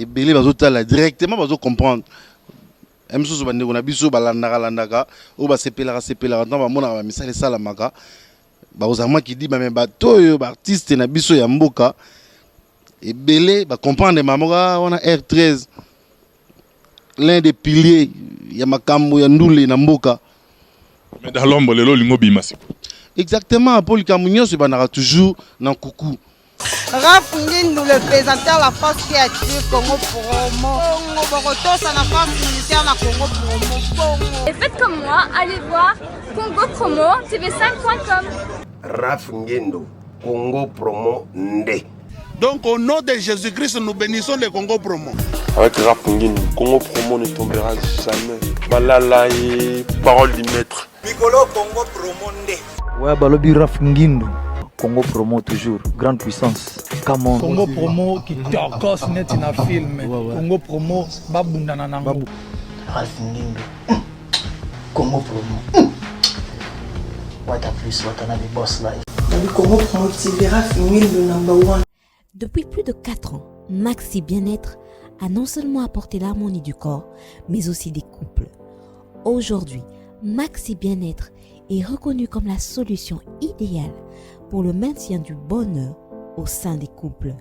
Ebele bazotala directement bazo comprendre. Ya misusu bandeko na biso balandaka landaka oyo basepelaka sepelaka ntango bamonaka bamisala esalamaka bakozala mwa kidiba me bato oyo baartiste na biso ya mboka ebele bacomprendre mama moko ah, wana r13 l'un des piliers ya makambo ya ndule na mboka. Mais dans l'ombre lelo olingi obima sikoyo. Exactement, mpo likambo nyonso ebandaka toujours na nkuku. Raf Ngindu, le pesanteur, la force qui attire Congo Promo. Bongo, Bokotosa, la force militaire, la Congo Promo. Bongo. Et faites comme moi, allez voir Congo Promo TV5.com. Raf Ngindu, Congo Promo Nde. Donc au nom de Jésus-Christ, nous bénissons le Congo Promo. Avec Raf Ngindu, Congo Promo ne tombera jamais. Balala et parole du maître. Mikolo Congo Promo Nde. Ouais, balobi Raf Ngindu. Congo Promo toujours, grande puissance. Come on. Congo Promo qui tokos neti na film. Ouais, ouais. Congo Promo babundana nango. Babu. Ralph Ngindu. Congo Promo. What a plus, what another boss life. Congo Promo TV, Ralph Ngindu number one. Depuis plus de 4 ans, Maxi Bien-être a non seulement apporté l'harmonie du corps, mais aussi des couples. Aujourd'hui, Maxi Bien-être est reconnu comme la solution idéale pour le maintien du bonheur au sein des couples.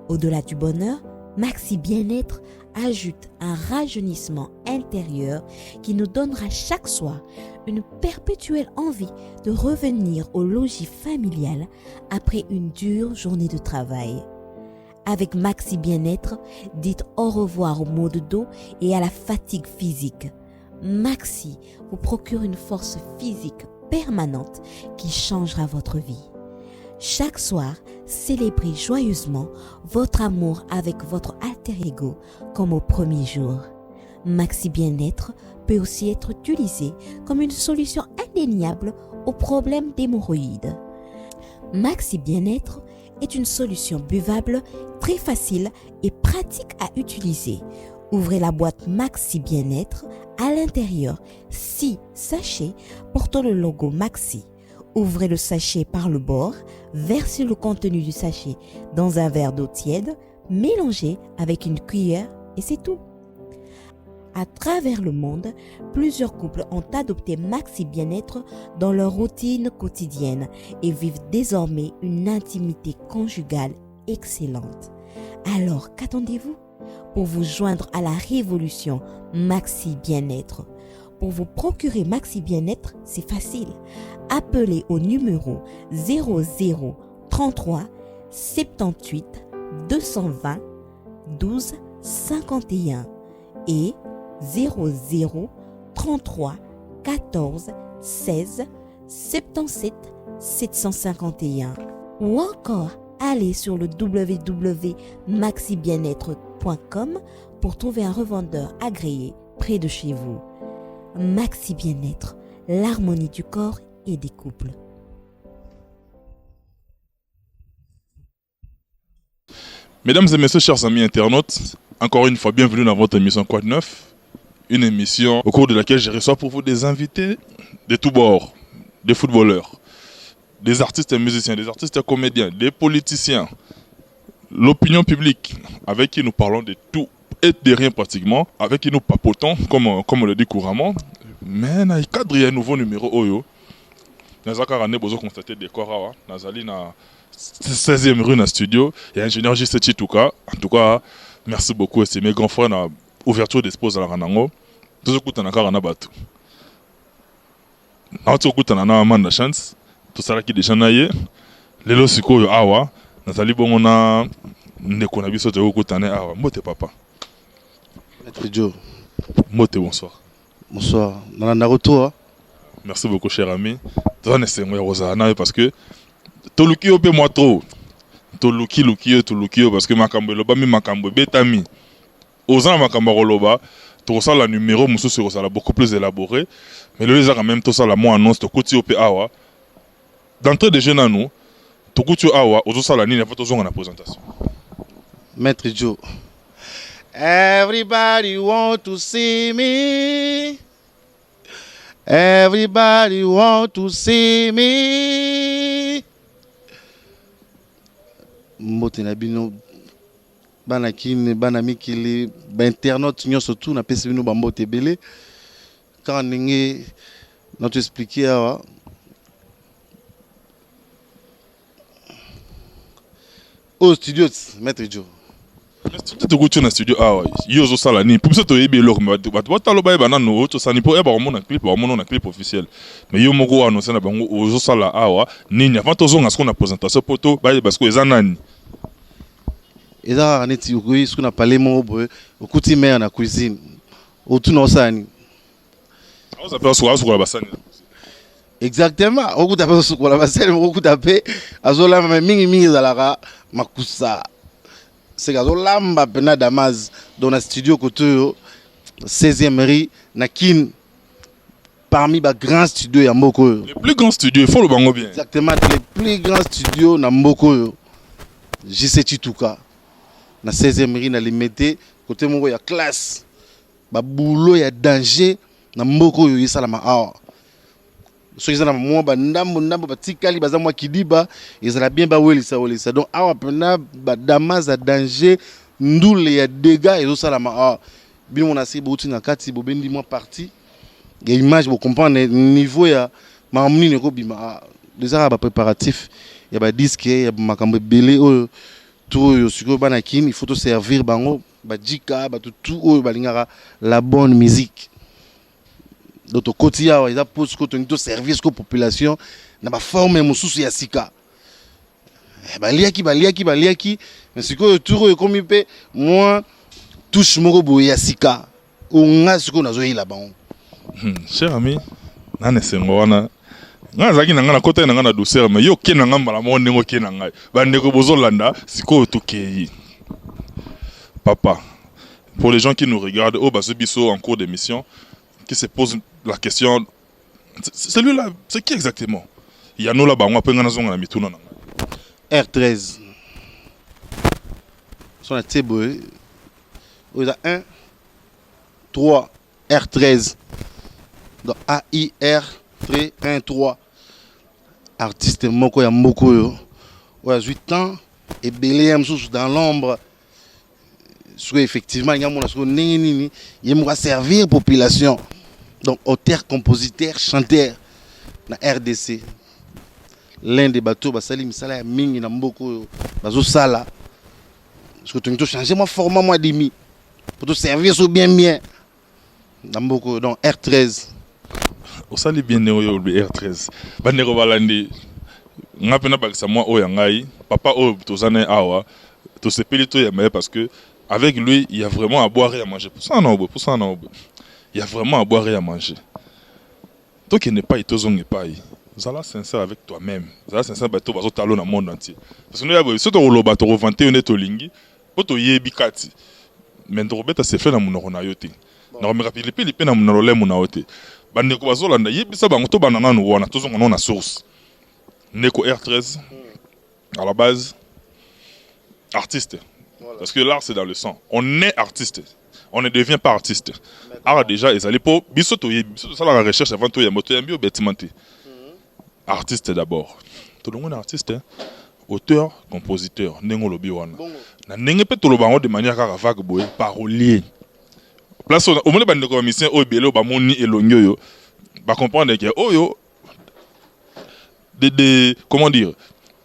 Au-delà du bonheur, Maxi Bien-être ajoute un rajeunissement intérieur qui nous donnera chaque soir une perpétuelle envie de revenir au logis familial après une dure journée de travail. Avec Maxi Bien-être, dites au revoir aux maux de dos et à la fatigue physique. Maxi vous procure une force physique permanente qui changera votre vie. Chaque soir, célébrez joyeusement votre amour avec votre alter ego comme au premier jour. Maxi Bien-être peut aussi être utilisé comme une solution indéniable aux problèmes d'hémorroïdes. Maxi Bien-être est une solution buvable très facile et pratique à utiliser. Ouvrez la boîte Maxi Bien-être à l'intérieur, 6 sachets portant le logo Maxi. Ouvrez le sachet par le bord, versez le contenu du sachet dans un verre d'eau tiède, mélangez avec une cuillère et c'est tout. À travers le monde, plusieurs couples ont adopté Maxi Bien-être dans leur routine quotidienne et vivent désormais une intimité conjugale excellente. Alors, qu'attendez-vous pour vous joindre à la révolution Maxi Bien-être? Pour vous procurer Maxi Bien-être, c'est facile. Appelez au numéro 00 33 78 220 12 51 et 00 33 14 16 77 751 ou encore allez sur le www.maxibienêtre.com pour trouver un revendeur agréé près de chez vous. Maxi Bien-être, l'harmonie du corps et des couples. Mesdames et messieurs, chers amis internautes, encore une fois, bienvenue dans votre émission Quoi de Neuf, une émission au cours de laquelle je reçois pour vous des invités de tous bords, des footballeurs, des artistes et musiciens, des artistes et comédiens, des politiciens, l'opinion publique, avec qui nous parlons de tout et de rien pratiquement, avec qui nous papotons, comme, comme on le dit couramment. Mais dans le cadre, il y a un nouveau numéro Oyo. Naza kaka nde bozo constater décor awa, nazali na 16e rue na studio ya ingénieur JC Chituka. En tout cas, merci beaucoup et c'est mes grands frères na ouverture d'esprit ozalaka nango. Tozokutana kaka na bato. Nauti kokutana na Amanda Chance, tosalaki deja na ye. Lelo sikoyo awa nazali bongo na ndeko na biso tokokutana awa. Mbote papa. Maître Joe. Mbote, bonsoir. Bonsoir. Nalandaka to. Merci beaucoup cher ami. Toza na esengo ya kozala na yo parce que toluki yo mpe mwa trop. Toluki luki yo, toluki yo parce que makambo elobami, makambo ebetami. Oza na makambo ya koloba, tokosala numéro mosusu ekozala beaucoup plus élaboré. Mais lelo eza quand même tosala mwa annonce, tokuti yo mpe awa. D'entrée de jeu nanu, tokuti yo awa, ozosala nini avant tozonga na présentation? Maître Joe. Everybody want to see me. Everybody want to see me. Mbote na bino. Bana Kin, bana mikili, ba internautes nyonso tout napesi bino ba mbote ebele. Kaka ndenge na to expliquer awa oyo studio maître Joe. Studio tokuti na studio awa yo ozosala nini mpo biso toyebi eloko me bato bato batala bayeba nanu oyo tosala nini mpo ya bakomona clip bakomona na clip officiel mais yo moko oyo annonce na bango ozosala awa nini avant tozonga sikoyo na présentation mpo to bayeba sikoyo eza nani. Eza kaka neti okoyi sikoyo na palais moko boye okuti mère na cuisine otuna osala nini? Aoza mpe asokola basani. Exactement, okuta mpe azosukola basani, okokuta mpe azolamba, mais mingi mingi ezalaka makusa. Seke azolamba mpena Damas. Donc na studio kote oyo 16e rue na Kin, parmi ba grands studios ya mboka oyo. Le plus grand studio, il faut le bango bien. Exactement, le plus grand studio na mboka oyo. JC Tshituka na 16e rue na Limete, côté moko ya classe. Ba boulot ya danger na mboka oyo esalama awa. Soki eza na mwa ba ndambo ndambo batikali baza mwa kidiba, ezala bien bawelisa welisa. Donc awa mpena ba damas ya danger, ndule ya dégâts ezosalama awa. Bino mona se bouti na kati bobendi mwa partie ya image bo comprendre niveau ya makambo nini ekobima. Ah, eza kaka ba préparatif ya ba disque ya makambo ebele oyo to oyo sikoyo bana Kin il faut to servir bango ba jika bato tout oyo balingaka la bonne musique. Donc tokoti awa eza po sikoyo tolingi to servir sikoyo population na ba forme mosusu ya sika. Eh, baliaki baliaki baliaki mais sikoyo tour oyo ekomi mpe mwa touche moko boye ya sika oyo nga sikoyo nazoyela bango. Cher ami, nani esengo wana ngai nazalaki na ngai nakotaki na ngai na douceur mais yo oke na ngai mbala moko ndenge oke na ngai bandeko bozolanda sikoyo tokei papa. Pour les gens qui nous regardent oyo bazwi biso en cours d'émission qui se posent la question, celui-là c'est qui exactement? Yanola bango après ngai nazonga na mituna na ngai. R13 so na tie boye oyo eza 1 3 R13 donc A I R 3 1 3 artiste moko ya mboka oyo oyo azwi temps ebele ya mosusu dans l'ombre. Soki effectivement alingi amona soki ndenge nini ye moko aservir population. Donc auteur, compositeur, chanteur na RDC, l'un des bateaux basali misala ya mingi na mboka oyo bazosala. Soki tolingi tochanger mwa format mwa demi po toservir so bien bien na mboka oyo. Donc R13. Osali bien ndenge oyo olobi R13. Bandeko balandi nga mpe nabakisa mwa oyo ya ngai papa oyo toza na ye awa tosepeli toyamba ye parce que avec lui il y a vraiment à boire et à manger. Pusana na oboye, pusana na oboye. Il y a vraiment à boire et à manger. Tokende epai tozonga epai. Zala sincère avec toi-même. Zala sincère bato bazotala yo na monde entier. Parce que nde ya boye soki tokoloba tokovante yo nde tolingi po toyebi kati mais tokobeta sifflet na monoko na yo te. Nakomeka pilipili pe na lolemo na yo te. Bandeko bazolanda yebisa bango tobanda nanu wana tozonga nanu na source. Ndeko R13 à la base artiste. Voilà. Parce que l'art c'est dans le sang. On est artiste. On ne devient pas artiste. Art déjà ezali po biso toyebi biso tosalaka recherche avant toyamba toyambi yo bêtement te. Artiste d'abord. Tolongwe na artiste hein? Auteur, compositeur ndenge olobi wana. Na ndenge pe toloba yango de manière kaka vague boye parolier. Place omoni bandeko ba musiciens oyo ebele oyo bamoni elongi oyo ba comprendre que oyo de, de comment dire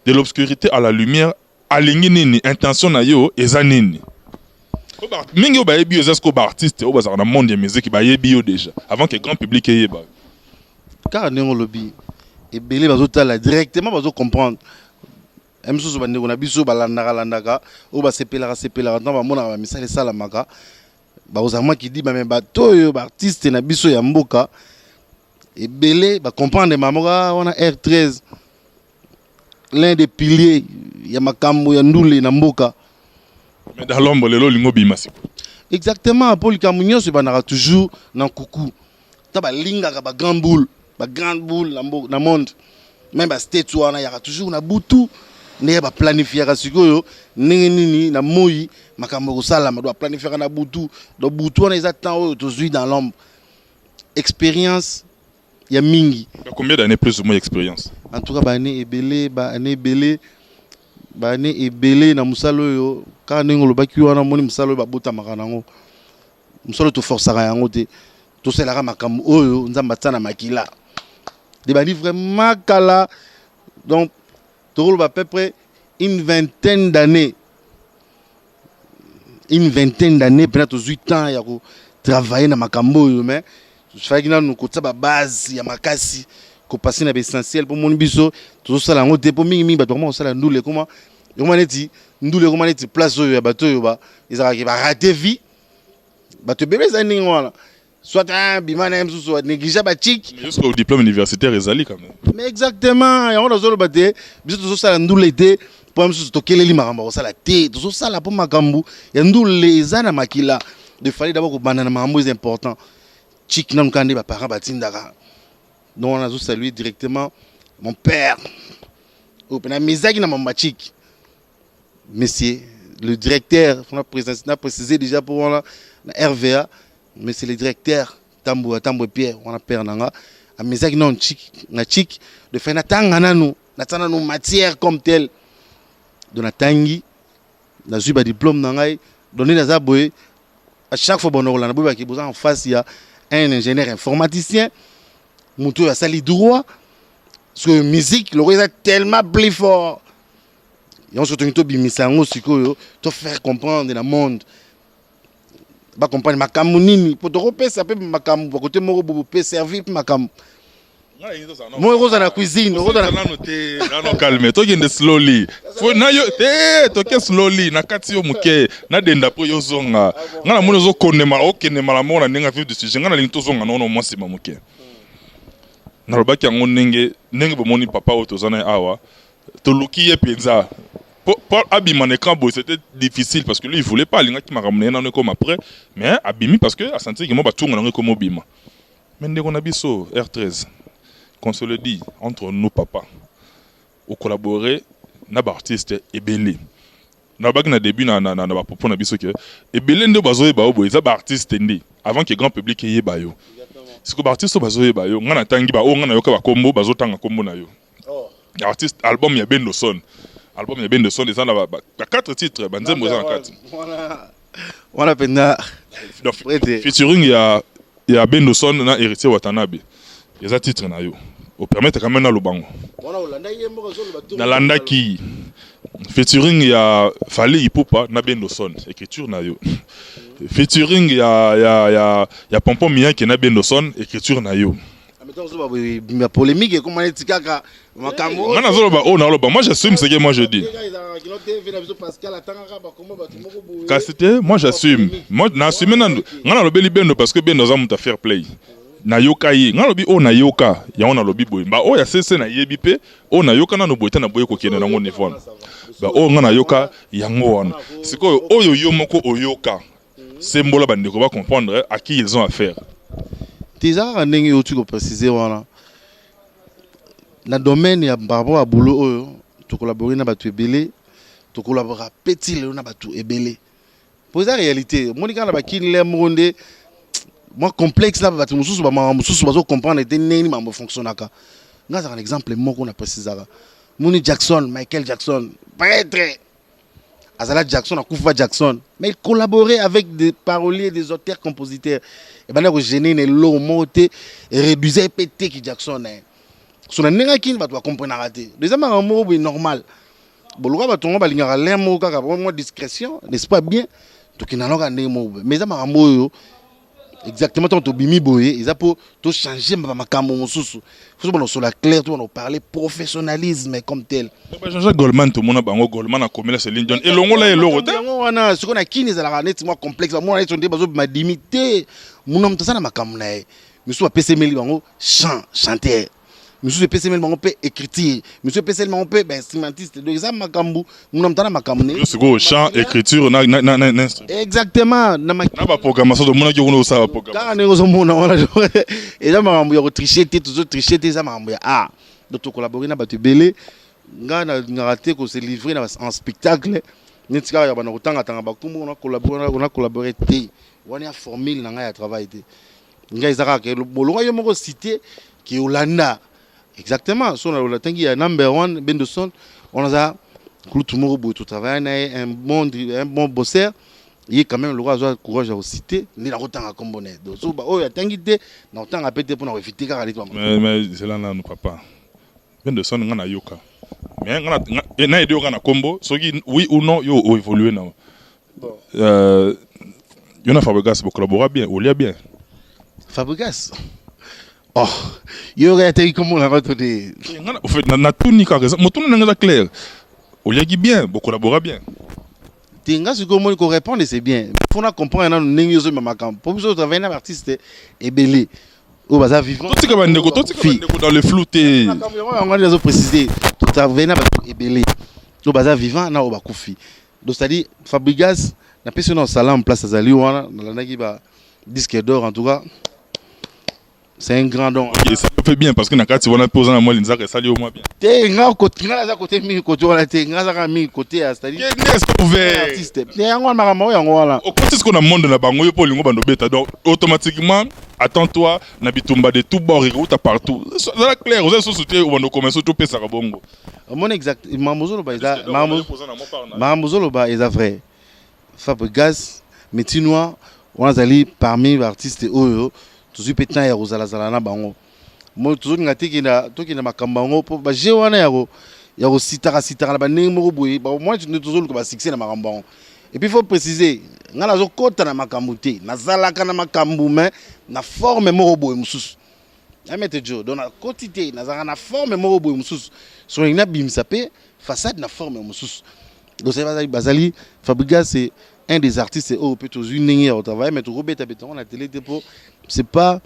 de l'obscurité à la lumière alingi nini intention na yo eza nini mingi oyo bayebi yo eza sikoyo baartiste oyo bazalaka na monde ya musique bayebi yo déjà avant que grand public eyeba. Kaka ndenge olobi ebele bazotala directement bazo comprendre. Ya misusu bandeko na biso balandaka landaka oyo basepelaka sepelaka ntango bamonaka ba misala esalamaka bakozala mwa kidiba mais bato oyo baartiste na biso ya mboka ebele ba comprendre mama moko ah, wana R13 l'un des piliers ya makambo ya ndule na mboka. Mais dans l'ombre lelo olingi obima sikoyo. Exactement, po likambo nyonso ebandaka toujours na nkuku. Ta balingaka ba grande boule, ba grande boule na mboka, na monde. Même ba states wana yaka toujours na butu ndenge ba planifiaka sikoyo ndenge nini na moi makambo ekosalama. Donc ba planifiaka na butu. Donc butu wana eza temps oyo tozwi dans l'ombre. Experience ya mingi. Combien d'années plus ou moins expérience? En tout cas, ba année ebele, ba année ebele. Baane ebele na mosala oyo, kaka ndenge olobaki wana, omoni mosala oyo babotamaka na yango. Mosala oyo toforçaka yango te. Tosalaka makambo oyo Nzambe atia na makila. Ebandi vraiment kala. Donc, tokoloba à peu près une vingtaine d'années. Une vingtaine d'années, mpena tozwi temps ya kotravailler na makambo oyo, mais tofalaki nanu kotia babase ya makasi, kopasser na baessentiel, mpo moni biso tozosala yango te, mpo mingimingi bato bakoma kosala ndule, ekoma neti ndule, ekoma neti place oyo ya bato oyo ezalaka barater vie. Bato ebele eza ndenge wana, soit bima na ye, mosusu néglige bachike. Jusqu'au diplôme universitaire ezali quand même. Mais exactement, yango nazoloba te, biso tozosala ndule te mpo mosusu tokeleli makambo ya kosala te. Tozosala mpo makambo ya ndule eza na makila. De fallait d'abord kobanda na makambo eza important, chik nanu, kaka nde baparent batindaka. Donc wana nazosaluer directement mon père oyo mpe namezaki na mambo ya chik, monsieur le directeur. On a précisé déjà pour wana na RVA, monsieur le directeur Tambo Tambo Pierre wana, père nanga amezaki nano chik na chik de fait. Natanga nanu, natia nanu matière comme telle. Donc natangi, nazwi badiplôme na ngai. Donc nde naza boye, à chaque fois bono kolanda boyebaki boza en face ya un ingénieur informaticien, moto oyo asali droit. Parce que musique loko eza tellement plus fort, yango soki tolingi tobimisa yango sikoyo, tofaire comprendre na monde, bacomprendre makambo nini, mpo tokopesa mpe makambo bakote moko bobo mpe servir mpe makambo moko ekozala na cuisine. Nano te, nano calme, tokende slowly. Fo na yo te, toke slowly na kati yo moke nadenda mpo yozonga. Ngai namoni ozokondemala, okendemala moko na ndenge ya vif du sujet. Ngai nalingi tozonga nono mwa nsima moke. Nalobaki yango ndenge ndenge bomoni papa oyo toza na ye awa, toluki ye mpenza po abima na écran boye. C'était difficile parce que lui, il voulait pas, alingaki makambo na ye nano ekoma après, mais abimi parce que asentir que mo batunga nango ekoma obima. Mais ndeko na biso R13, qu'on se le dit entre nous, papa, ocollaborer na baartiste ebele. Nalobaki na début na bapropos na biso ke ebele nde bazoyeba yo boye eza baartiste nde avant que grand public eyeba yo. Sikoyo baartiste oyo bazoyeba yo, ngai natangi baoyo ngai nayoka bakombo, bazotanga kombo na yo. Artiste, album ya Bendoson, album ya Bendoson eza na ba quatre titres, banzembo eza na kati. Wana mpenza. Donc, featuring ya Bendoson na Héritier Watanabe eza titre na yo, opermettre quand même naloba ngo. Nalandaki featuring ya Fally Ipupa na Bendoson, écriture na yo. Featuring ya Pompon Miyake na Bendoson, écriture na yo. Polémique ekoma neti kaka makambo. Nga nazoloba oyo naloba, moi j'assume ce que moi je dis. Kasi te, moi j'assume, moi naassume nanu. Nga nalobeli Bendo parce que Bendo aza moto ya fair play. Nayoka ye, nga nalobi oyo nayoka, yango nalobi boye. Ba oyo ya sese nayebi mpe oyo nayoka nano boye te, naboye kokende nango niveau wana. Ba oyo nga nayoka yango wana. Sikoyo oyo yo moko oyoka, sembola bandeko bacomprendre à qui ils ont affaire. Te, eza kaka ndenge outi koprécise wana, na domaine ya par rapport ya boulot oyo, tocollabore na bato ebele, tocollabora pe ti lelo na bato ebele, po eza réalité. Omoni kaka na bakini le moko nde mwa complexe na bato mosusu, bamakambo mosusu bazocomprendre te ndenge nini makambo fonctionnaka. Nga azalaka na exemple moko na précisaka. Moni Jackson, Michael Jackson, prêtre azala Jackson, akufa Jackson, mais il collaborait avec des paroliers, des auteurs compositeurs. Ebanda kogêner na eloko moko te, réduisait mpe te ki Jackson na ye. So na ndenge akini, bato bakomprenaka te. Eza makambo moko boye normal. Boluka bato ngo balingaka lin moko kaka mwa discrétion, n'est-ce pas? Bien, tokenda kaka ndenge moko boye, mais eza makambo oyo exactement ntango tobimi boye, eza mpo tochange makambo mosusu. Faut tobanda kosola clair, tobanda koparler professionnalisme comme tel. Jean-Jacques Goldman, tomona bango, Goldman akomela Céline Dion, elongola eloko te. Yango wana sikoyo na kini ezalaka neti mwa complexe, bamona neti nde bazobima dimi te. Muna moto aza na makambo na ye, misusu bapesemeli bango chant, chanteur, misusu epesemeli bango mpe écriture, misusu epeseli bango mpe bainstrumentiste. Donc eza makambo, muna moto aza na makambo ne. Sikoyo chant, écriture na instrument. Exactement, na Na baprogrammation, tomonaki kuna osala baprogrammation. Kaka ndenge ozomona wana, eza makambo ya kotriche te, tozotriche te, eza makambo ya art. Donc tocollabore na bato ebele. Ngai nalingaka te kose livrer na en spectacle neti kaka ya bana kotangatanga bakombo. Ona collabore te, wana ya formule na ngai ya travail te. Ngai eza kaka bolonga yo moko cité ke olanda exactement. So natangi ya number one Bendoson, wana aza. Kulutu moko boye totravaille na ye, un bon bosseur. Ye quand même lokola azwa courage ya kociter nde nakotanga nkombo na ye. Donc so oyo atangi te, nakotanga mpe te mpona koéviter kaka neti. Mais zela nanu, papa. Bendo son nga nayoka, mais nga na aide yo kaka na nkombo. Soki oui ou non, yo oévolue na yo na Fabregas, bocollabora bien, olia bien. Fabregas, oh, yo kaka ataki nkombo nanga to te? Au fait, natuni kaka, motuna nanga eza clair. Oliaki bien, bocollabora bien? Te, nga sikoyo omoni, korépondre c'est bien, mpona comprendre nanu ndenge ozomema makambo, po biso totravaille na baartiste ebele oyo baza vivant. Totika bandeko, totika bandeko dans le flou te. Makambo yango, yango wana nazoprécise. Totravaille na bato ebele oyo baza vivant na oyo bakufi. Donc c'est-à-dire Fabregas, napesi yo na salam place azali wana. Nalandaki ba disque d'or, en tout cas c'est un grand don. Ok, ça fait bien parce que na kati wana mpe oza na mwa linzaka, esali yo mwa bien. Te, nga naza côté mingi, côté wana te. Nga azaka mingi côté ya, c'est-à-dire ouvert. Artiste te, yango wana, makambo oyo, yango wana. Okoti sikoyo na monde na bango, yo mpo olingo bando obeta. Donc automatiquement, attends-toi na bitumba de tout bord, ekouta partout. Zala clair, oza lisusu te obando commerce, topesaka bongo. Omoni, exact, makambo ozoloba eza makambo ozoloba eza vrai. Fabregas Métis Noir wana azali parmi baartiste oyo tozwi mpe temps ya kozalazala na bango. Mo tozolinga te tokenda makambo yango, mpo baje wana ya kositaka sitaka na bandenge moko boye, mwa nde tozoluka basuccès na makambo yango. Et puis faut préciser, ngai nazokɔta na makambo te, nazalaka na makambo mais na forme moko boye mosusu. Amete jo, donc nakoti te, nazalaka na forme moko boye mosusu. So nalingi nabimisa mpe façade na forme mosusu. Donc bazali, Fabregas c'est un des artistes oyo mpe tozwi ndenge ya kotravaille, mais tokobeta beta yango na télé te, mpo c'est pas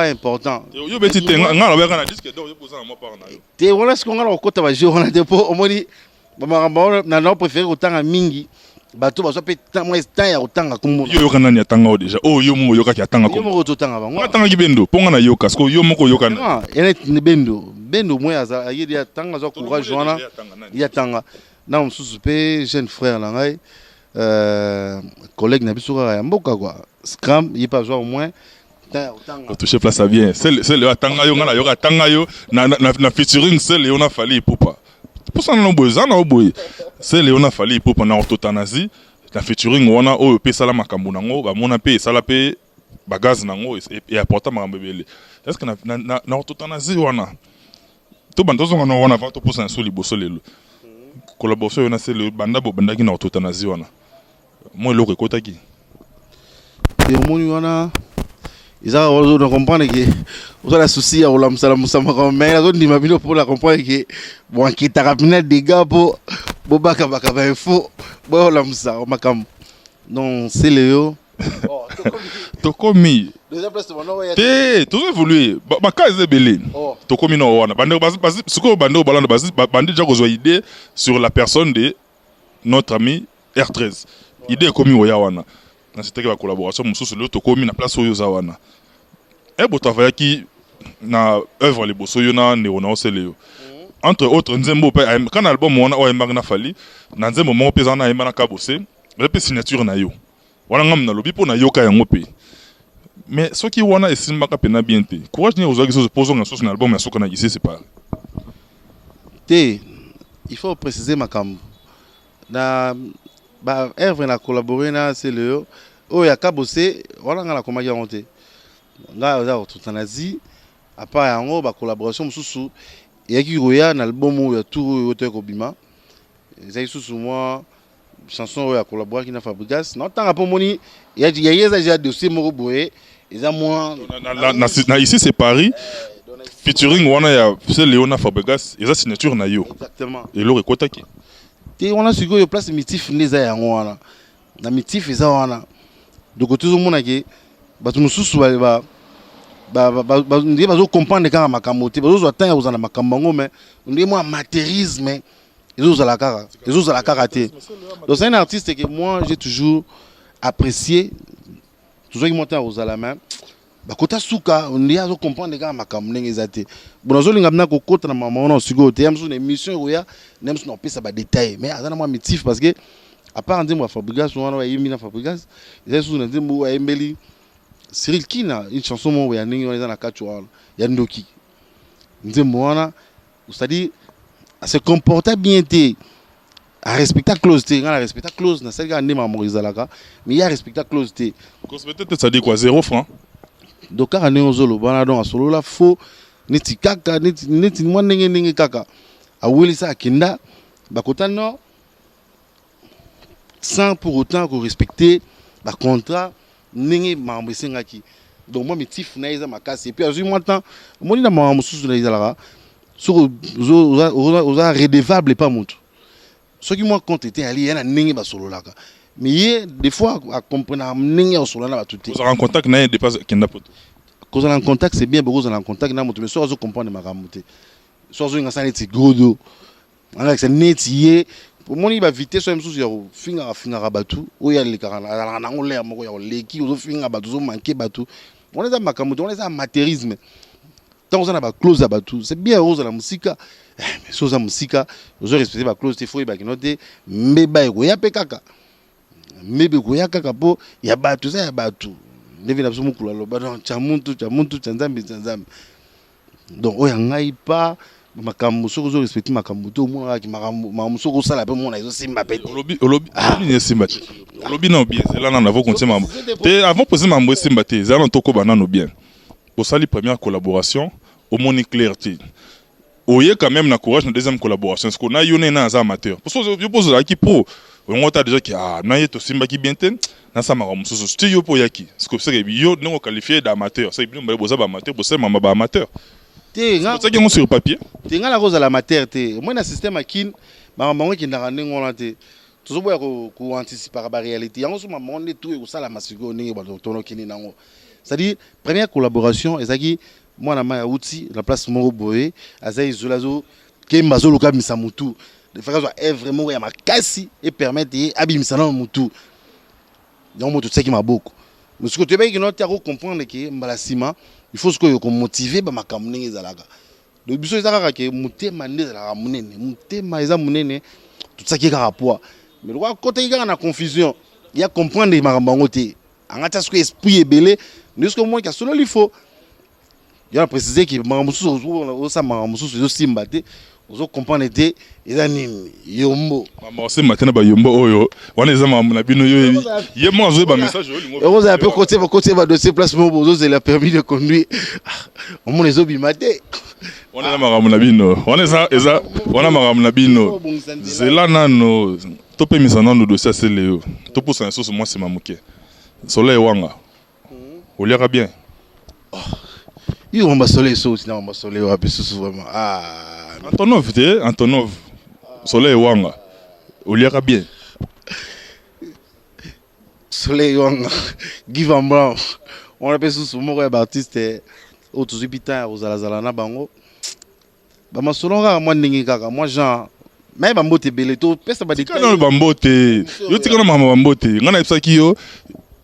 important. Yo beti te, nga nalobaka na disque d'or, yo poza na mwa part na yo. Te, wana siko nga na kokota baje wana te, mpo omoni bamakambo wana, na préféré kotanga mingi bato bazwa mpe mwa temps ya kotanga kombo. Yo yoka nani atanga o déjà? Oyo yo moko oyokaki atanga? Yo moko totanga bango. Atangaki Bendo, mpo nga nayoka. Siko yo moko oyoka nani? Ene Bendo mwe ayedi atanga, azwa courage wana ye atanga na mosusu mpe jeune frère na ngai, collègue na biso kaka ya mboka quoi, Scram, ye mpe azwa au moins temps ya kotanga. Touché place bien, c'est le atanga yo, nga nayoka atanga yo na featuring Sele yo na Fally Ipupa. Mposa nano boye, eza na boye, Sele yo na Fally Ipupa na Ortotanasie na featuring wana oyo mpe esala makambo nango, bamona mpe esala mpe bagaz nango, eapporta makambo ebele. Est ce que na Ortotanasie wana, to banda tozonga na wana avant topusa na so liboso lelo, collaboration oyo na Sele, banda bobandaki na Ortotanasie wana, mwa eloko ekotaki? Te, omoni wana eza na comprendre ke oza na souci ya kolamusalamusa makambo, mais nazondima bino mpona comprendre ke boanketaka mpena dégâts mpo bobakabaka bainfo, boyolamusa makambo. Donc Sele yo Tokomi te, tozo évolue, baka eza ebele. Tokomi na wana, bandeko sikoyo, bandeko balanda bandi déjà kozwa idée sur la personne de notre ami R13. Idée ekomi oya wana nasitaki bacollaboration mosusu. Lelo tokomi na place oyo oza wana. E botravaillaki na œuvre liboso, yo na ndeko na osele yo, entre autres nzembo mpe kana album wana oyo ayembaki na Fally, na nzembo moko mpe eza wana ayemba na Kabose, eza mpe signature na yo wana. Ngamu nalobi mpo nayoka yango mpe, mais soki wana esimbaka mpena bien te, courage nini ozwaki soso mpo ozonga susu na album ya suka na Ici c'est Paris? Te, il faut préciser makambo na baœuvre na collaboré na Sele yo. Oyo ya Kabose wana, ngai nakomaki yango te, ngai aza Ortotanasie. À part yango, bacollaboration mosusu eyaki koya na album oyo ya tour oyo otoki kobima, ezali susu mwa chanson oyo akolaboraki na Fabregas. Naotanga mpo omoni yaye eza déjà dossier moko boye, eza mwa Na Ici c'est Paris, featuring wana ya Sele na Fabregas eza signature na yo? Exactement. Eloko ekotaki? Te, wana sikoyo place mitif nde eza yango wana, na mitif eza wana. Donc tozomona ke bato mosusu nde bazocomprendre kaka makambo te, bazozwa temps ya kozala na makambo yango, mais nde mwa amateurisme ezozala kaka te. Donc c'est un artiste que moi j'ai toujours apprécié. Tozwaki mwa temps ya kozala, mais bakota suka nde azocomprendre kaka makambo ndenge eza te. Bon, nazolinga mpena kokota na mama wana sikoyo te. Ya mosusu na émission ekoya nde mosusu na kopesa badetail, mais aza na mwa mitif, parce que à part nzembo ya Fabregas wana ayembi na Fabregas, eza lisusu na nzembo oyo ayembeli Cyril Kina, une chanson moko ya ndenge wana eza na kati wana ya ndoki. Nzembo wana, c'est-à-dire se comporta bien te. Arespecta clause te. Ngai na respecta clause, nasali kaka nde makambo ezalaka, mais ye arespecta clause te. Respecte te, c'est-à-dire quoi? Zéro franc? Donc kaka ndenge ozoloba wana, donc asolola faux, neti kaka neti mwa ndenge ndenge kaka awelisa, akenda bakota nord sans pour autant korespecter bacontrat ndenge makambo esengaki. Donc mwa mitif na ye eza makasi, et puis azwi mwa temps. Omoni, na makambo mosusu na ezalaka, soki oza redevable epa moto, soki mwa compte te, ali ye na ndenge basololaka, mais ye des fois acomprenaka ndenge ya kosolola na bato te. Ozala en contact na ye depuis kenda poto? Kozala en contact, c'est bien, bokozala en contact na moto, mais soki azocomprendre makambo te, soki azolinga sa neti godo, alakisa neti ye, omoni bavitesse oyo mosusu ya kofingaka fingaka bato oyo alekaka, azalaka nango lere moko ya koleki, ozofinga bato, ozomanke bato, wana eza makambo te, wana eza amateurisme. Ntango oza na baclause ya bato, c'est bien ozala mosika, mais so oza mosika, ozorespecte baclause te, faut oyebaki no te, mbeba ekoya mpe kaka, mbeba ekoya kaka, mpo ya bato eza ya bato. Ndenge na biso mokolo aloba, donc tya muntu, tya muntu, tya Nzambe, tya Nzambe. Donc oyo ya ngai pa makambo, soki ozorespecte makambo te, omona kaka makambo soki osala mpe omona ezosimba mpe te. Olobi nini? Esimba te, olobi nano bien. Zela nano avant kontie makambo te, avant poser makambo esimba te, ezala nano tokoba nano bien. Bosali première collaboration, omoni clair te, oye quand même na courage na deuxième collaboration. Parce que na yo na aza amateur, parce que yo mpo ozalaki pro, ongo ata déjà ki ah na ye tosimbaki bien te, nasala makambo mosusu ti yo mpo oyaki. Parce que seke yo ndenge oqualifie d'amateur, seke bino boza baamateur, bosalemama baamateur. Te. Otiaki yango sur papier? Te, ngai nakozala amateur te. Omoi na système ya Kine, makambo yango ekendaka ndenge wana te. Tozoboya koanticipaka baréalité yango. So makambo yango nde tu ekosalama sikoyo ndenge bato tonokende nango, c'est-à-dire première collaboration ezalaki mwana mai awuti na place moko boye, aza isolé, azokemba, azoluka abimisa motu, faka azwa œuvre moko ya makasi epermettre ye abimisa nano motu yango. Moto totiaki maboko, mais sikoyo toyebaki kino te akocomprendre ke mbala nsima il faut sikoyo komotive bamakambo ndenge ezalaka. Donc biso eza kaka ke motema nde ezalaka monene, motema eza monene, totiaki kaka poids, mais lokola akotaki kaka na confusion ya comprendre makambo yango te, anga tia sikoyo esprit ebele nde sikoyo omonaki asololi faux. Yo na précise ke makambo mosusu osala, makambo mosusu ezosimba te, ozocomprendre te eza nini, yombo. Makambo osimba te na bayombo oyo wana eza makambo na bino. Yo ye moko azoyeba message oyo olingo. Okozala mpe kotie kotie badossier place moko, ozozela permis de conduire, omona ezobima te. Wana eza makambo na bino, wana eza wana makambo na bino. Zela nano, topemisa nano dossier asele yo, topusana lisusu mwa nsima moke. Soleil Wanga, oliaka bien? Yo mamba soleil, so otina mamba soleil wapi susu vraiment? Ah. Antonov te, Antonov. Soleil Wanga, oliaka bien? Soleil Wanga, Give and Brown wana mpe susu moko ya baartiste oyo tozwi mpi temps ya kozalazala na bango, bamasolo kaka mwa ndenge kaka mwa genre, me bambote ebele topesa. Tika nano bambote, yo tika na makambo bambote. Ngai nayebisaki yo,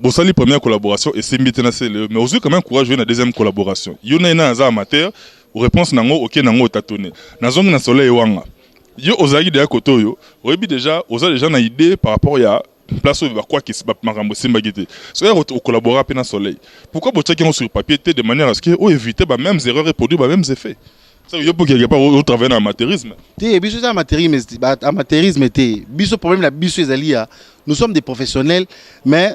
bosali première collaboration, esimbi te na sele, mais ozwi quand même courage oye na deuxième collaboration. Yo na ye na aza amateur, réponse nango oke nango otatone. Nazongi na Soleil Wanga. Yo ozalaki deja kote oyo, oyebi déjà, oza déjà na idée par rapport ya place oyo bakwaki makambo esimbaki te. Soki ocollabora mpe na Soleil, pourquoi botiaki yango sur papier te, de manière à ce que oyo éviter ba mêmes erreurs et produire ba mêmes effets? Yo mpo quelque part otravaille na amateurisme. Te, biso eza amateurisme, amateurisme te. Biso problème na biso ezali ya nous sommes des professionnels, mais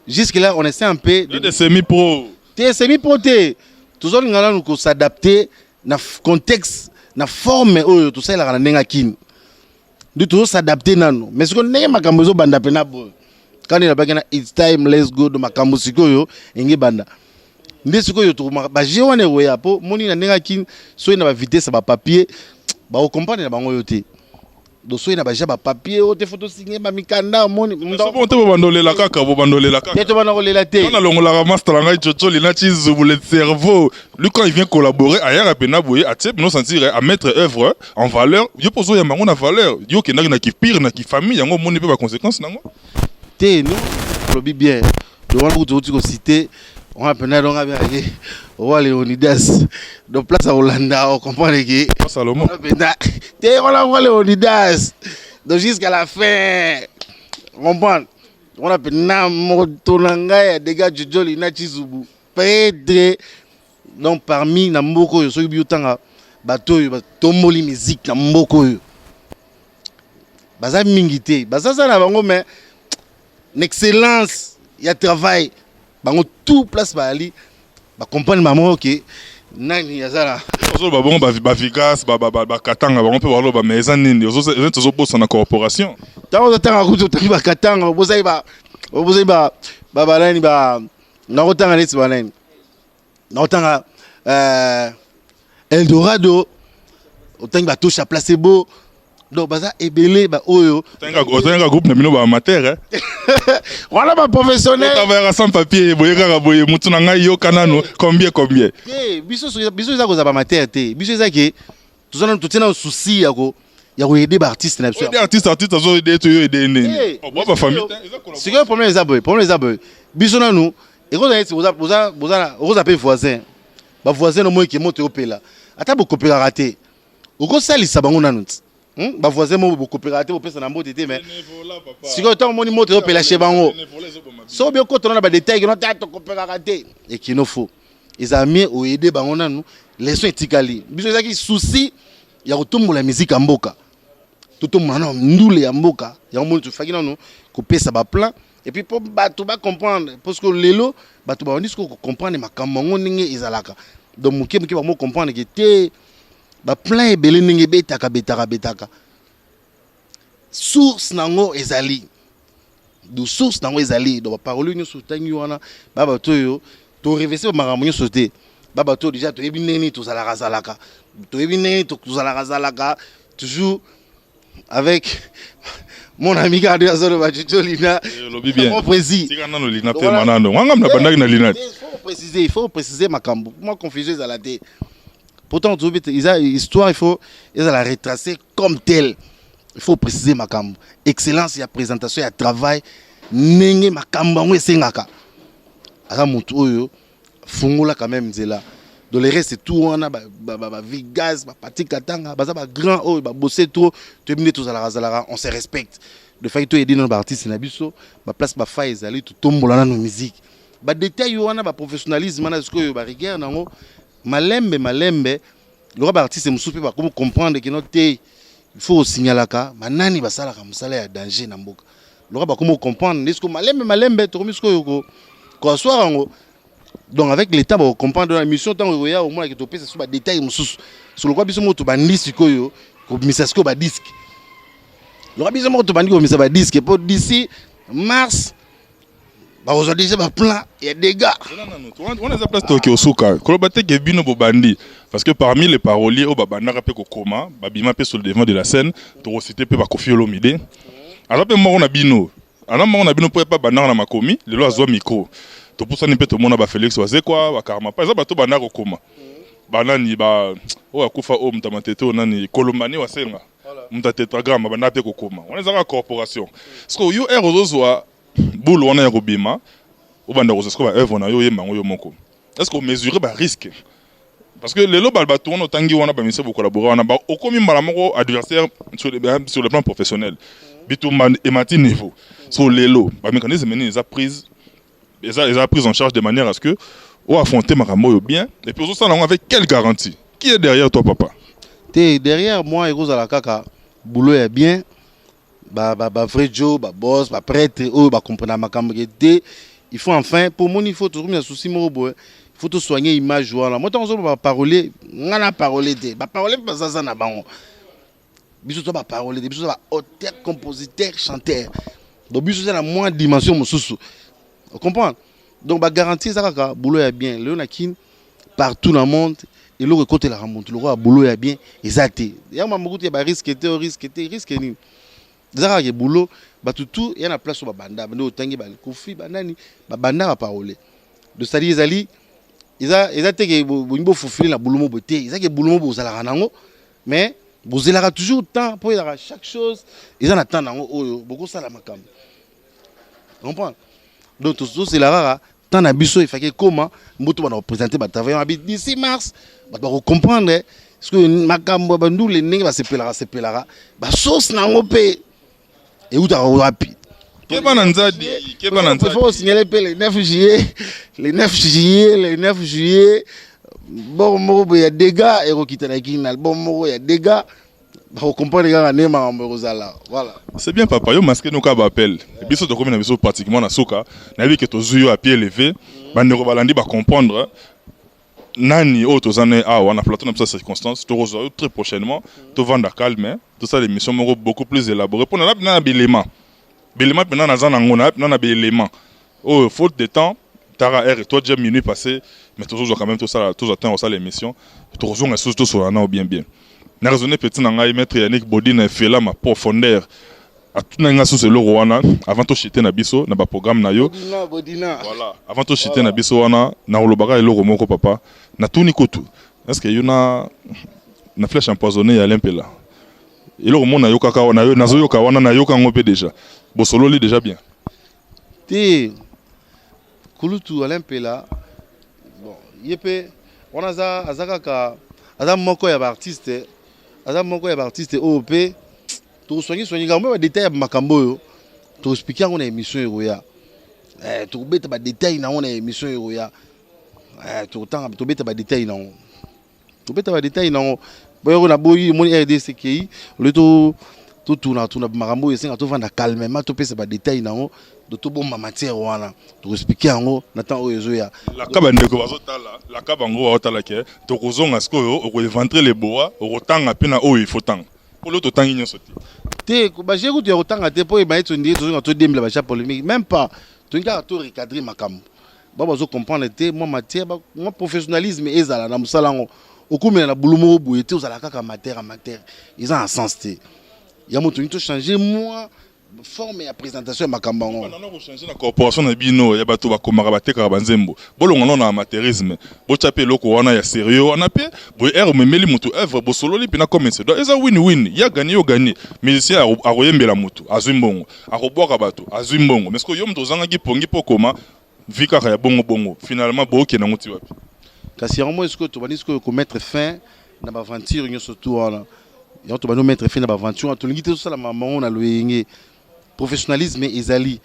jusque là on essaie un peu de semi pro. Te, semi pro te. Tozolinga nanu kos'adapter na contexte, na forme oyo tosalelaka na ndenge ya Kini, nde tozos'adapte nano. Mais sikoyo ndenge makambo ezobanda mpena boye, kani nabaki na it's time, let's go. Do makambo sikoyo enge banda nde sikoyo baje wana ekoya, mpo moni na ndenge akini, soki na bavitesse ya bapapier, bakocomprendre na bango oyo te. Donc soki na baje ya bapapier oyo te, faut tosinye bamikanda, omoni. Bon te, bobandolela kaka, bobandolela kaka. Te, tobanda kolela te. Nga nalongolaka master na ngai Jojo Lina Chizubu, le cerveau. Lui, quand il vient collaborer, ayaka mpena boye, atie bino sentir à mettre œuvre en valeur. Yo mpo ozoyamba yango na valeur, yo okendaki na kipire na kifamille yango, omoni mpe baconséquence nango. Te, no, olobi bien. Donc wana kutu outi kocite wana mpena, donc abiaki roi Léonidas, donc place ya kolanda, ocomprendre ke Salomon. Mpena te, wana roi Léonidas, donc jusqu'à la fin, comprendre wana mpena moto na ngai ya dega Jojoli na Chizubu pedre. Donc parmi na mboka oyo, soki bi otanga bato oyo batomboli musique na mboka oyo. Baza mingi te, baza za na bango mais na excellence ya travail bango tout place bayali ba comprendre bango ke nani aza na ozoloba bongo bavigas bakatanga bango mpe baloba mais eza nini eza tozobosana corporation. Ntango ozotanga kutu otangi bakatanga, obosani obosani banani ba nakotanga neti banani, nakotanga Eldorado, otangi batosha Placebo, donc baza ebele baoyo. Otangaka groupe na bino baamateur. Wana baprofessionnel. Otavayaka sans papier boye kaka boye, mutu na ngai yoka nanu combien combien. Te, biso biso eza kozala baamateur te. Biso eza ke toza nanu, totie nanu souci ya koaider baartiste na biso. Oyo artiste, artiste azoaider to yo aider nini? Bwa bafamille. Sikoyo problème eza boye, problème eza boye: biso nanu ekozala neti boza okoza mpe voisin, bavoisin no moyeke moto eopela, ata bokopelaka te, okosalisa bango nanu ti. Bavoisin mo bokopelaka te, bopesa na mbote te, mais sikoyo ntango omoni moto ezopela chez bango, soki obi okotana na badetail kino ta tokopelaka te, ekino fo ezala mieux oaider bango nanu, leçon etikali. Biso ezalaki souci ya kotombola miziki ya mboka, totombola nano ndule ya mboka. Yango moni tofaki nanu kopesa baplan et puis mpo bato bacomprendre, parce que lelo bato babandi sikoyo kocomprendre makambo yango ndenge ezalaka. Donc moke moke bango comprendre ke te, baplan ebele ndenge ebetaka betaka betaka, source nango ezali do, source nango ezali. Donc baparole nyonso otangi wana, ba bato oyo torevese bamakambo nyonso te, ba bato oyo déjà toyebi ndenge nini tozalaka zalaka, toyebi ndenge nini tozalaka zalaka, toujours avec mon ami kaka nde azoloba Jojo Lina. Olobi bien. Mon précis. Tika nano Lina mpe manano wanga na bandaki na Lina. Il faut préciser, il faut préciser makambo, moi confusion ezala te. Pourtant tozobi te, eza histoire, il faut ezala retracé comme tel. Il faut préciser makambo, excellence ya présentation ya travail, ndenge makambo yango esengaka. Aza motu oyo fungola quand même nzela. Donc le reste tout wana, bavigas, bapati Katanga, baza bagrand oyo babose trop, toyebi nde tozalaka zalaka, on se respecte. De fait toyedi nano baartiste na biso baplace, bafai ezali totombola nano musique, badetail wana, baprofessionnalisme wana. Sikoyo barigueur nango malembe malembe, lokola baartiste mosusu mpe bakomi comprendre kino te, il faut osignalaka banani basalaka mosala ya danger na mboka. Lokola bakomi comprendre nde sikoyo malembe malembe tokomi sikoyo koasseoir yango. Donc avec l'état bakocomprendre na mission ntango ekoya, omonaki topesa so badetail mosusu. So lokwa biso moko tobandi sikoyo kobimisa sikoyo badisque, lokwa biso moko tobandi kobimisa badisque mpo d'ici mars bakozwa déjà baplan ya dégâts. Wana eza place tokoki osuka koloba te ke bino bobandi, parce que parmi les paroliers oyo babandaka mpe kokoma, babima mpe sur le devant de la scène, tokociter mpe baKoffi Olomide, aza mpe moko na bino, aza moko na bino mpo epa bandaka na makomi. Lelo azwa micro, topusani mpe tomona baFélix Wazekwa, baKarmapa, eza bato bandaka kokoma. Banani ba oyo akufa, oyo moto ya matete, oyo nani, Kolombani Wasenga, moto ya Tétragramme, bandaka mpe kokoma. Wana ezaka corporation. Parce que yo ere ozozwa bulu wana ya kobima, obanda kozwa sikoyo baœuvre na yo, oyemba yango yo moko, est ce que omesure barisque? Parce que lelo bato wana otangi wana, bamise bokolabore wana, okomi mbala moko adversaire sur le plan professionnel, bitumba emati niveau. So lelo bamécanisme nini eza prise, eza prise en charge de manière à ce que oaffronter makambo oyo bien? Et puis ozosala yango avec quelle garantie? Qui est derrière toi, papa? Te, derrière moi ekozala kaka boulot ya bien, bavrai jo, baboss, baprêtre oyo bacomprendre makambo ke te, il faut enfin pour moni, il faut tokomi na souci moko boye, il faut tosoigner image wana. Mo ntango ozoloba baparolier, nga na parolier te, baparolier mpe bazaza na bango. Biso to baparolier te, biso to baauteur, compositeur, chanteur. Donc biso eza na mwa dimension mosusu, comprendre. Donc bagarantie eza kaka boulot ya bien. Lelo na Kine, partout na monde, eloko ekotelaka motu lokola boulot ya bien eza te. Yango mambo kutu ya barisque te, risque te, risque nini? Eza kaka ke boulot. Bato tu ya na place oyo babanda nde otangi, bakofi, banani babanda baparole. Donc c'est-à-dire ezali eza te ke bolingi bofofile na boulot mo boye te, eza ke boulot mo bozalaka nango, mais bozelaka toujours temps mpo ezalaka chaque chose eza na temps nango oyo bokosala makambo, comprendre. Donc tozozela kaka temps na biso efaki ekóma mboto bana koprésente batravail abi d'ici mars, bato bakocomprendre. Parce que makambo ya bandule ndenge basepelaka sepelaka, basource nango mpe eutaka wapi? Keba na nzadi, keba na nzadi. Il faut signaler mpe le 9 juillet, le 9 juillet, le 9 juillet, bor moko boye ya dégâts ekokita na Kini, na album moko ya dégâts. Bakocomprendre kaka nde makambo ekozala. Voilà. C'est bien papa, yo masque noka ba appel. Biso tokomi na biso pratiquement na suka. Nayebi ke tozui yo à pied levé. Bandeko balandi ba comprendre nani oyo toza na ye awa na plateau na biso ya circonstance. Tokozwa yo très prochainement. Tovanda calme, tosala émission moko beaucoup plus élaborée pona na na bilema. Bilema pena naza nango na na bilema. Oyo faute de temps tara heure toi déjà minuit passé mais tozozwa quand même tosala tozwa temps kosala émission. Tokozonga lisusu tosolola nao bien bien. Na raisonner petit na ngai maître Yannick Bodina efela ma profondeur. Atuna nga susu eloko wana avant to chiter na biso na ba programme na yo. Bodina, Bodina. Voilà, avant to chiter na biso wana na kolobaka eloko moko papa. Natuni kutu est-ce que yo na na flèche empoisonnée ya Alain Mpela? Eloko mona yokaka wana yo nazoyoka wana nayoka yango pe déjà. Bosololi déjà bien. Te kulutu Alain Mpela bon ye pe wana aza aza kaka aza moko ya ba artiste aza moko ya ba artiste oyo pe tokoswangi swangi kaka ba détail ya makambo oyo toexplike yango na émission ekoya eh, tokobeta ba détail na yango na émission ekoya eh, tokotanga tobeta ba détail na yango tobeta ba détail na yango boyoko na boyi omoni RDC ekei olie to totuna tuna makambo oyo esenga tovanda calmement topesa ba détail na yango do tobomba matière wana tokoexplike yango na temps oyo ezoya. Laka bandeko bazotala laka bango baotala ke tokozonga sikoyo okoeventre le boa okotanga mpe na oyo il faut tanga mpo lelo totangi nyonso te. Te ba jeu kutu ya kotanga te mpo emaye tondire tozonga todembela ba ja polémique même pas tolingi kaka to recadrer makambo ba bazo comprendre te mwa matière mwa professionnalisme ezala na mosala yango okomela na bulu moko boye te ozala kaka amateur amateur eza na sens te ya moto tolingi to changer mwa forme ya présentation ya makambo yango. Nano ko changer na corporation na bino ya bato bakomaka batekaka banzembo bolonga nano na amateurisme botya mpe eloko wana ya sérieux wana mpe boye heure omemeli moto œuvre bosololi mpe na comme se doit eza win win ya gagner yo gagner musicien akoyembela moto azwi mbongo akobwaka bato azwi mbongo mais sikoyo yo moto ozangaki pongi mpo okoma vie kaka ya bongo bongo finalement bookende yango ti wapi? Kasi yango moi sikoyo tobandi sikoyo ko mettre fin na ba aventure nyonso tout wana yango tobandi ko mettre fin na ba aventure wana tolingi te tosala makambo yango na loyenge professionnalisme ezali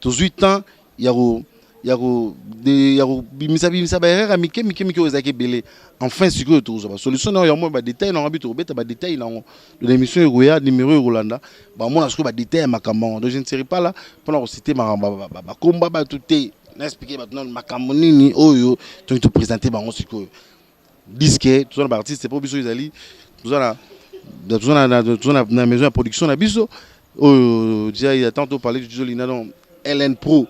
tozwi temps ya ko ya ko ya kobimisa bimisa ba erreur ya mike mike mike oyo ezalaki ebele enfin sikoyo tokozwa ba solution na yango ba détail na yango bi tokobeta ba détail na yango de l'émission ekoya numéro ekolanda bamona sikoyo ba détail ya makambo yango donc je ne serai pas là mpona kocite makambo bakomba bato te na expliquer bato nano makambo nini oyo toki topresente bango sikoyo disque toza na baartiste mpo biso ezali toza na toza na maison ya production na biso oyo déjà il y a tantôt parlé du Jolina donc LN Pro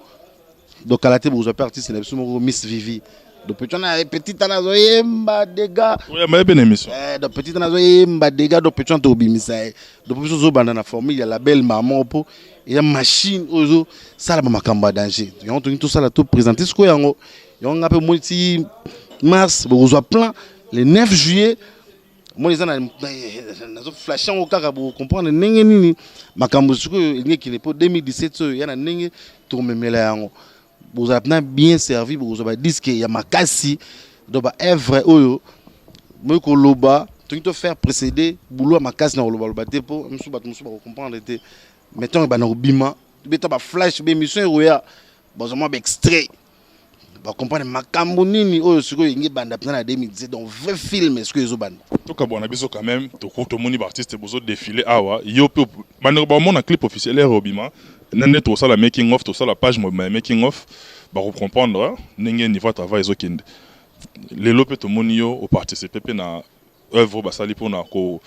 donc kala te bokozwa mpe artiste na biso moko Miss Vivi donc petit wana petit wana azoyemba dega oyamba ye mpe na émission eh, donc petit wana azoyemba dega donc petit wana tokobimisa ye donc biso tozobanda na formule ya label mama mpo eya machine oyo ezosala bamakambo ya danger yango tolingi tosala to présente sikoyo yango yango nga mpe omoni ti mars bokozwa plan le 9 juillet omoni eza nazo flashe yango kaka bocomprendre ndenge nini makambo sikoyo elingi ekende mpo 2017 oyo ya na ndenge tokomemela yango bozala mpena bien servi bokozwa badiske ya makasi donc baevre oyo moyi koloba tolingi to faire précéder boulot ya makasi na kolobaloba te mpo mosusu bato mosusu bakocomprendre te mais ntango ebanda kobima tobeta baflash baémission ekoya bazwa mwa baextrait bacomprendre makambo nini oyo sikoyo elingi ebanda mpenza na 2017 donc vrai film sikoyo ezobanda. Tokabwana biso quand même toko tomoni ba artistes bozo defile awa yo pe bandeko bakomona clip officiel heure obima na nde tokosala making of tosala page mobima ya making of bako comprendre ndenge niveau ya travail ezokende lelo pe tomoni yo o participer pe na œuvre basali pona ko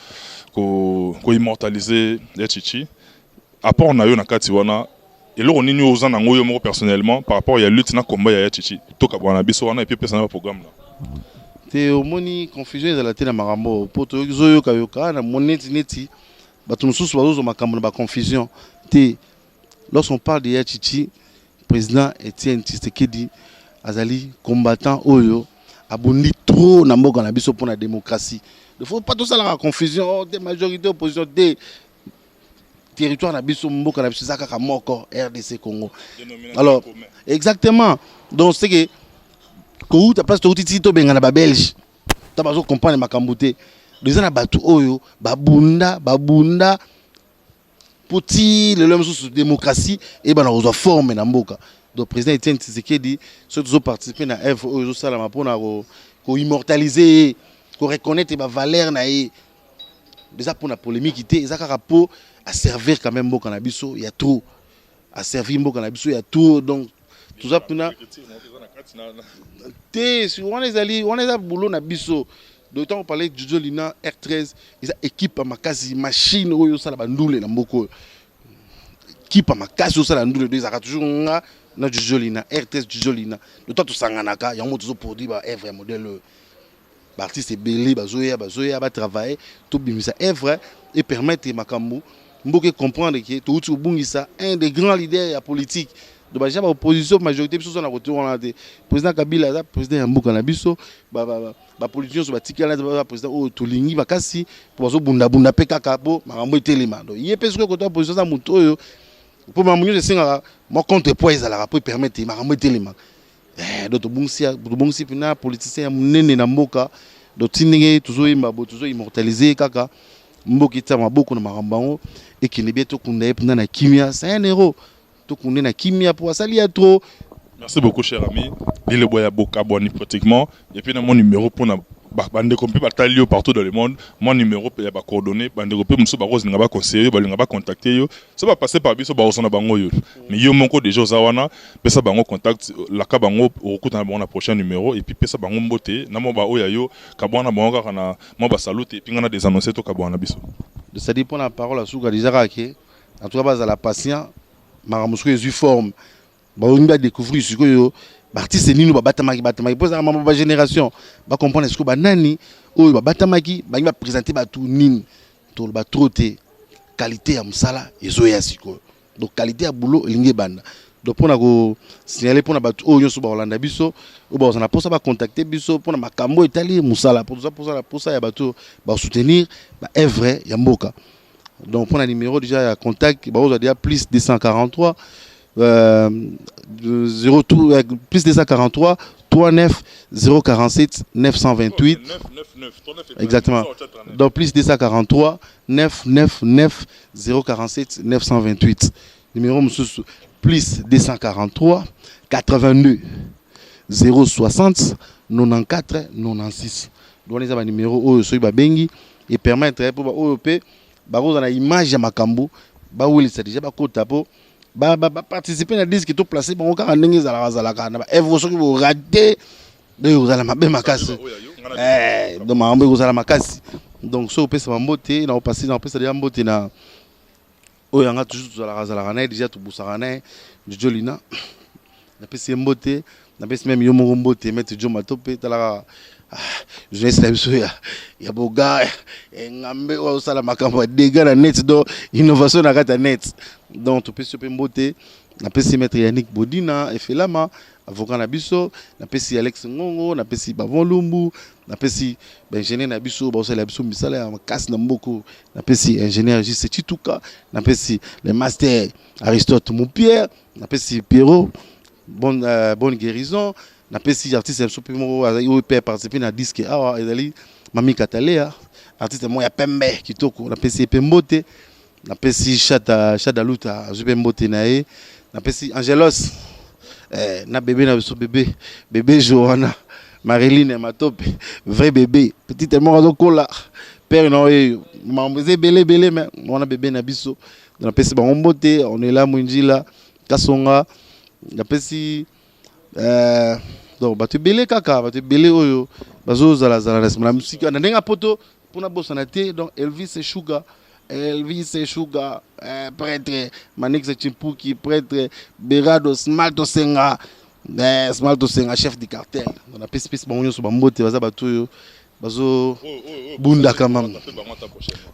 ko ko immortaliser ya Chichi apport na yo na kati wana eloko nini oyo oza nango yo moko personnellement par rapport ya lutte na combat ya ya Chichi tokabwana na biso wana et puis opesa na ba programme na te omoni confusion ezala te na makambo oyo mpo tozoyokayoka na moni neti neti bato mosusu bazozwa makambo na baconfusion te lorsqu'on parle de ya Chichi président Etienne Tshisekedi azali combattant oyo abundi trop na mboka na biso mpona démocratie il faut pas tosalaka confusion oh, te majorité opposition te territoire na biso mboka na biso eza kaka moko RDC Congo alors exactement donc c'est que kouta place touti ti tobengana ba belge ta bazo comprendre makambo te eza na bato oyo babunda babunda mpo ti lelo mosusu démocratie eyebana kozwa forme na mboka donc président Etienne Tshisekedi soki tozo participer na œuvre oyo ezosalama mpona koimmortaliser ye koreconnaitre bavaleur na ye. Eza pona polemique te, eza kaka po a servir quand même mboka na biso ya trop. A servir mboka na biso ya trop donc toza pena te si wana ezali wana eza boulot na biso. Donc tant parler Jojo Lina R13 eza équipe ya makasi machine oyo osala ba ndule na mboka oyo. Équipe ya makasi osala ndule donc ezalaka toujours nga na Jojo Lina R13 Jojo Lina. Donc tant tosanganaka yango tozo produire ba œuvre ya modèle oyo. Ba artistes ebele bazoya bazoya ba travailler tobimisa œuvre et permettre makambo mboka e comprendre que touti kobungisa un des grands leaders ya politique. Donc ba gens ba opposition majorité biso na kote wana te. Président Kabila aza président ya mboka na biso ba ba ba politiciens nyonso batikala ba président oyo tolingi makasi po bazobunda bunda pe kaka po makambo etelema. Donc ye pe soki kote opposition aza moto oyo po makambo nyonso esengaka mwa contrepoids ezalaka po epermettre makambo etelema. Eh, donc tobungisi tobungisi mpena politicien ya monene na mboka donc ti ndenge tozoyemba boye tozo immortaliser kaka mboka etia maboko na makambo yango ekende bien tokunda ye mpena na kimia c'est un héros tokunde na kimia mpo asali ya trop. Merci beaucoup cher ami. Lile Boya Bokabwani pratiquement et puis na mon numéro pour na bandeko mpe batali yo partout dans le monde mon numéro ya ba coordonnées bandeko mpe mosusu bakozinga ba conseiller yo balinga ba contacter yo so ba passer par biso bakozana bango yo mais yo moko déjà oza wana pesa bango contact laka bango okokutana bango na prochain numéro et puis pesa bango mbote na mwa ba oyo ya yo kabwana bango kaka na mwa ba salute et puis nga na désannoncer to kabwana na biso. C'est-à-dire pona parole ya suka déjà kaka ke en tout cas bazala patient makambo soki ezwi forme balingi ba découvrir sikoyo ba artiste nini babatamaki batamaki mpo ezalaka mambo ba génération ba comprendre sikoyo banani oyo babatamaki balingi ba présenter bato nini toloba trop te qualité ya mosala ezoya sikoyo donc qualité ya boulot elingi ebanda donc mpona ko signaler mpona bato oyo nyonso bakolanda biso oyo bakozala na mposa bacontacte biso mpona makambo etali mosala mpo toza mposa na mposa ya bato basoutenir ba œuvre ya mboka donc mpona numéro déjà ya contact bakozwa déjà plus 243 0 tout, plus 243 39 047 928 9 9 9 exactement donc plus 243 999 047 928 numéro mosusu plus 243 82 060 94 96 donc eza banuméro oyo soki babengi e permettre mpo baoyo mpe bakozala na image ya makambo bawelisa deja bakota mpo baparticipe na disque to place bango kaka ndenge ezalaka zalaka na baevre soki borate donc ekozala mabe makasi donc makambo ekozala makasi donc soki opesa bambote na opasi na opesa deja mbote na oyo yanga toujours tozalaka zalaka na ye deja tobusaka na ye Jojo Lina napesi ye mbote napesi meme yo moko mbote maître Jo Matope talaka jeunesse na biso ya, ya boga engambe oyo azosala makambo ya dega na net donc innovation na kati ya net donc topesi yo mpe mbote napesi maître Yannick Bodina Efelama avocat na biso napesi Alex Ngongo napesi Bavon Lumbu napesi baingénieur na biso baosalela biso misala ya makasi na mboko napesi ingénieur Juste Chituka napesi le master Aristote Mupierre napesi Pierrot bonne, bonne guérison napesi artiste ya biso mpe moko oyo mpe participe na disque awa ezali Mami Katalea artiste moko ya pembe kitoko napesi ye mpe mbote napesi Shata Shada Luta azwi mpe mbote na ye napesi Angelos na bébé na biso bébé bébé Johanna Marilyn Matope vrai bébé petite moko azokola père na oyo makambo eza ebele ebele mais wana bébé na biso napesi bango mbote on est là Mwinjila Kasonga napesi donc bato ebele kaka bato ebele oyo bazozalazala na nsima na mosika na ndenge ya poto mpona bosana te donc Elvis Shuga Elvis Shuga prêtre Manix Chimpuki prêtre Berado Smalto Senga Smalto Senga chef du cartel donc napesi pesi bango nyonso bambote baza bato oyo bazobundaka mama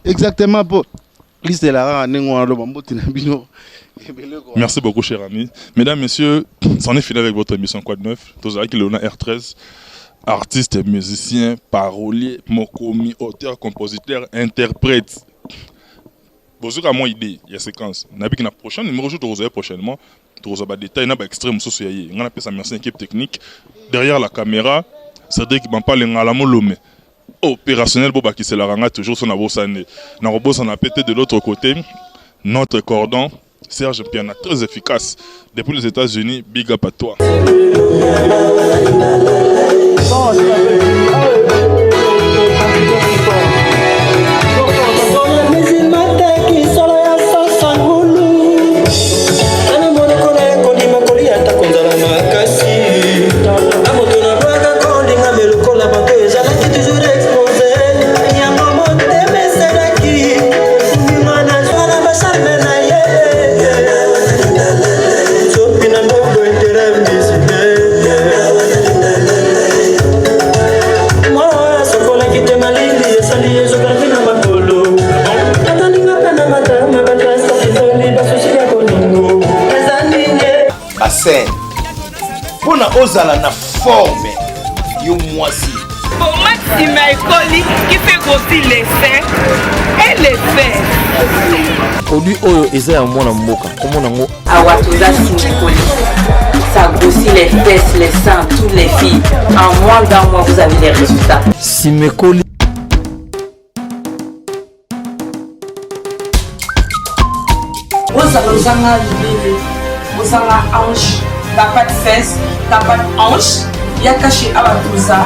exactement po liste elaka ndenge wana do bambote na bino. Merci beaucoup, cher ami. Mesdames, Messieurs, c'en est fini avec votre émission Quoi de Neuf. Tozalaki Léona R13, artiste, musicien, parolier, mokomi, auteur, compositeur, interprète. Bozoka mwa idée ya séquence. Nabiki na prochain numéro, je te reçois prochainement. Tu reçois ba détails, na ba extrait mosusu ya ye. Nga napesa merci équipe technique. Derrière la caméra, Cédric Bampale Ngalamo Lomé. Opérationnel bo bakiselaka nga toujours so na bosani. Na kobosana peut-être de l'autre côté, notre cordon Serge Piana, très efficace. Depuis les États-Unis, big up à toi. Mpo na ozala na forme yo mwasi. Pommade Simaekoli qui fait grossir les seins et les fesses. Produit oyo eza ya mwana mboka, komona yango. Awa toza Simekoli. Ça grossit les fesses, les seins, toutes les filles. En moins d'un mois, vous avez les résultats. Simekoli. Ozala ozanga libele, ozanga hanche, t'as pas de fesses, t'as pas de hanche, yaka chez Awa Toza,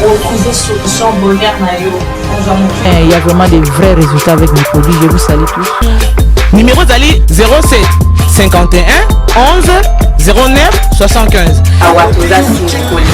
retrouver solution bonheur na yo. Ozwa motu. Eh, il y a vraiment des vrais résultats avec mes produits. Je vous salue tous. Numéro ezali 07 51 11 09 75. Awa Toza Simekoli.